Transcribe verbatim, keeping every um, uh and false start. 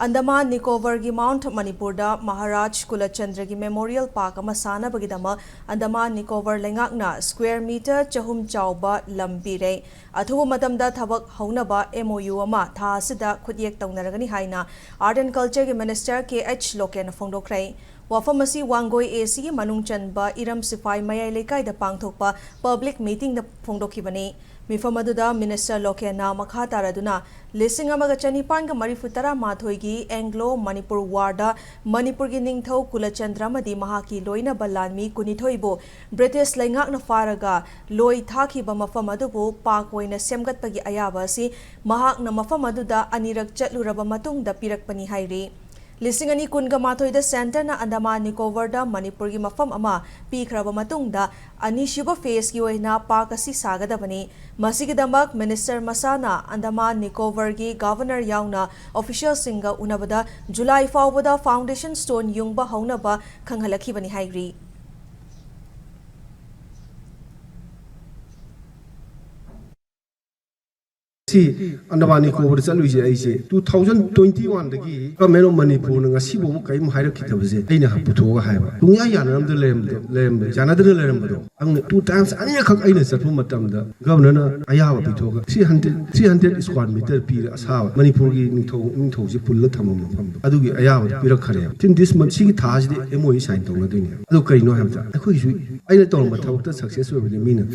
Andaman ꯅꯤꯀꯣꯕꯔꯒꯤ Mount ꯃꯅꯤꯄꯨꯔꯗ Maharaj ꯀꯨꯂꯆꯟꯗ꯭ꯔꯒꯤ memorial park ꯑꯃ ꯁꯥꯅꯕꯒꯤꯗꯃꯛ ꯑꯟꯗꯃꯥꯟ ꯅꯤꯀꯣꯕꯔ ꯂꯩꯉꯥꯛꯅ ꯁ꯭ꯀ꯭ꯋꯦꯔ ꯃꯤꯇꯔ ꯆꯍꯨꯝ ꯆꯥꯎꯕ ꯂꯝ ꯄꯤꯔꯦ꯫ ꯑꯊꯨꯕ ꯃꯇꯝꯗ ꯊꯕꯛ ꯍꯧꯅꯕ M O U ꯑꯃ ꯊꯥ ꯑꯁꯤꯗ ꯈꯨꯠꯌꯦꯛ ꯇꯧꯅꯔꯒꯅꯤ ꯍꯥꯏꯅ Art and Cultureꯒꯤ Minister K H ꯂꯣꯀꯦꯟꯅ ꯐꯣꯡꯗꯣꯛꯈ꯭ꯔꯦ꯫ ꯋꯥꯐꯝ ꯑꯁꯤ ꯋꯥꯡꯒꯣꯏ A Cꯒꯤ ꯃꯅꯨꯡ ꯆꯟꯕ ꯏꯔꯝ ꯁꯤꯐꯥꯏ ꯃꯌꯥꯏ ꯂꯩꯀꯥꯏꯗ ꯄꯥꯡꯊꯣꯛꯄ ꯄꯕ꯭ꯂꯤꯛ ꯃꯤꯇꯤꯡꯗ ꯐꯣꯡꯗꯣꯛꯈꯤꯕꯅꯤ꯫ ꯃꯤꯐꯝ ꯑꯗꯨꯗ ꯃꯤꯅꯤꯁꯇꯔ ꯂꯣꯀꯦꯟꯅ ꯃꯈꯥ ꯇꯥꯔꯗꯨꯅ ꯂꯤꯁꯤꯡ ꯑꯃꯒ ꯆꯅꯤꯄꯥꯟꯒ ꯃꯔꯤꯐꯨ ꯇꯔꯥ ꯃꯥꯊꯣꯏꯒꯤ ꯑꯦꯡꯒ꯭ꯂꯣ ꯃꯅꯤꯄꯨꯔ ꯋꯥꯔꯗ ꯃꯅꯤꯄꯨꯔꯒꯤ ꯅꯤꯡꯊꯧ ꯀꯨꯂꯆꯟꯗ꯭ꯔ ꯑꯃꯗꯤ ꯃꯍꯥꯛꯀꯤ ꯂꯣꯏꯅꯕ ꯂꯥꯟꯃꯤ ꯀꯨꯟꯅꯤꯊꯣꯏꯕꯨ ꯕ꯭ꯔꯤꯇꯤꯁ ꯂꯩꯉꯥꯛꯅ ꯐꯥꯔꯒ ꯂꯣꯏ ꯊꯥꯈꯤꯕ ꯃꯐꯝ ꯑꯗꯨꯕꯨ ꯄꯥꯔꯛ ꯑꯣꯏꯅ ꯁꯦꯝꯒꯠꯄꯒꯤ ꯑꯌꯥꯕ ꯑꯁꯤ ꯃꯍꯥꯛꯅ ꯃꯐꯝ ꯑꯗꯨꯗ ꯑꯅꯤꯔꯛ ꯆꯠꯂꯨꯔꯕ ꯃꯇꯨꯡꯗ ꯄꯤꯔꯛꯄꯅꯤ ꯍꯥꯏꯔꯤ꯫ ꯂꯤꯁꯤꯡ ꯑꯅꯤ ꯀꯨꯟꯒ ꯃꯥꯊꯣꯏꯗ ꯁꯦꯟꯇꯔꯅ ꯑꯟꯗꯃꯥꯟ ꯅꯤꯀꯣꯕꯔꯗ ꯃꯅꯤꯄꯨꯔꯒꯤ ꯃꯐꯝ ꯑꯃ ꯄꯤꯈ꯭ꯔꯕ ꯃꯇꯨꯡꯗ, ꯑꯅꯤꯁꯨꯕ ꯐꯦꯖꯀꯤ ꯑꯣꯏꯅ ꯄꯥꯔꯛ ꯑꯁꯤ ꯁꯥꯒꯗꯕꯅꯤ꯫ ꯃꯁꯤꯒꯤꯗꯃꯛ ꯃꯤꯅꯤꯁꯇꯔ ꯃꯁꯥꯅ ꯑꯟꯗꯃꯥꯟ ꯅꯤꯀꯣꯕꯔꯒꯤ ꯒꯚꯔꯅꯔ ꯌꯥꯎꯅ ꯑꯣꯐꯤꯁꯤꯌꯦꯜꯁꯤꯡꯒ ꯎꯅꯕꯗ ꯖꯨꯂꯥꯏ ꯐꯥꯎꯕꯗ ꯐꯥꯎꯟꯗꯦꯁꯟ ꯁ꯭ꯇꯣꯟ ꯌꯨꯡꯕ ꯍꯧꯅꯕ ꯈꯪꯍꯜꯂꯛꯈꯤꯕꯅꯤ ꯍꯥꯏꯔꯤ꯫ ꯁꯤ ꯑꯟꯗꯃꯥꯟ ꯅꯤꯀꯣꯕꯔ ꯆꯠꯂꯨꯏꯁꯦ ꯑꯩꯁꯦ two thousand twenty one ꯗꯒꯤ Government of ꯃꯅꯤꯄꯨꯔꯅ ꯉꯁꯤ ꯐꯥꯎꯕ ꯀꯔꯤꯝ ꯍꯥꯏꯔꯛꯈꯤꯗꯕꯁꯦ ꯑꯩꯅ ꯄꯨꯊꯣꯛꯑꯒ ꯍꯥꯏꯕ꯫ ꯁꯨꯡꯌꯥ ꯌꯥꯅꯔꯝꯗ ꯂꯩꯔꯝꯕꯗꯣ, ꯂꯩꯔꯝꯕ, ꯌꯥꯅꯗꯅ ꯂꯩꯔꯝꯕꯗꯣ꯫ ꯑꯪꯅ two times, ꯑꯅꯤꯔꯛꯈꯛ ꯑꯩꯅ ꯆꯠꯄ ꯃꯇꯝꯗ ꯒꯚꯔꯅꯔꯅ ꯑꯌꯥꯕ ꯄꯤꯊꯣꯛꯑꯒ three hundred, three hundred square meter ꯄꯤꯔ ꯑꯁꯥꯕ ꯃꯅꯤꯄꯨꯔꯒꯤ ꯅꯤꯡꯊꯧ, ꯅꯤꯡꯊꯧꯁꯦ ꯄꯨꯜꯂ ꯊꯝꯕ ꯃꯐꯝꯗꯣ, ꯑꯗꯨꯒꯤ ꯑꯌꯥꯕꯗꯣ ꯄꯤꯔꯛꯈ꯭ꯔꯦꯕ꯫ Within this month, ꯁꯤꯒꯤ ꯊꯥꯁꯤꯗꯤ M O U sign ꯇꯧꯅꯗꯣꯏꯅꯦ꯫ ꯑꯗꯨ ꯀꯩꯅꯣ ꯍꯥꯏꯕꯗ, ꯑꯩꯈꯣꯏꯒꯤꯁꯨ ꯑꯩꯅ ꯇꯧꯔꯝꯕ ꯊꯕꯛꯇ success ꯑꯣꯏꯕꯗꯤ ꯃꯤꯅ